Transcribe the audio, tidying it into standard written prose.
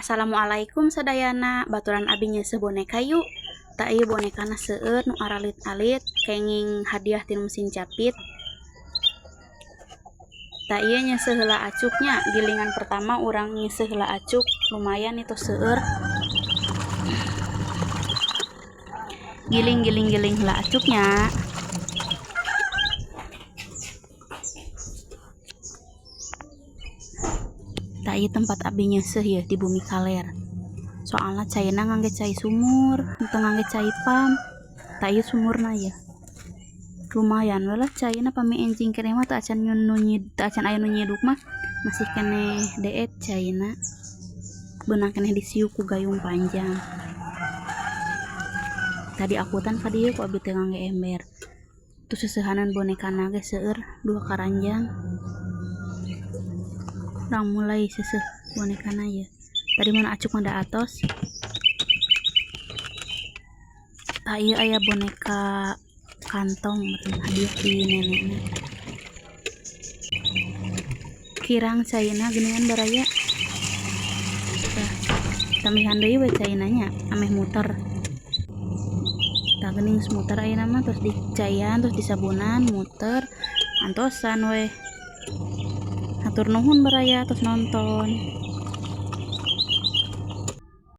Assalamualaikum sadayana, baturan abi nyeuseuh boneka yuk. Tah ieu bonekana seueur nu aralit-alit kenging hadiah ti mesin capit. Tah ieu nyeuseuh heula acuk nya, gilingan pertama urang nyeuseuh heula acuk, lumayan itu seueur. Giling giling giling heula acuknya. Tah ieu tempat abi nyeuseuh yeuh di bumi kaler. Soalna caina ngangge cai sumur, henteu ngangge cai pam. Tah ieu sumurna yeuh. Lumayan we lah caina pami enjing keneh mah teu acan teu acan aya nu nyiduk mah masih keneh deet caina. Beunang keneh disiuk ku gayung panjang. Tadi akutan ka dieu ku abi teh ngangge ember. Tos seuseuhaneun bonekana ge seueur dua karanjang. Urang mulai seuseuh bonekana yeuh. Tadi mun acuk mah da atos. Tah ieu aya boneka kantong hadiah ti nenekna. Kirang caina geuningan baraya. Tah, tambihan deui we caina nya ameh muter. Tah geuning geus muter ayeuna mah tos dicaian tos disabunan muter antosan weh. Hatur nuhun baraya tos nonton.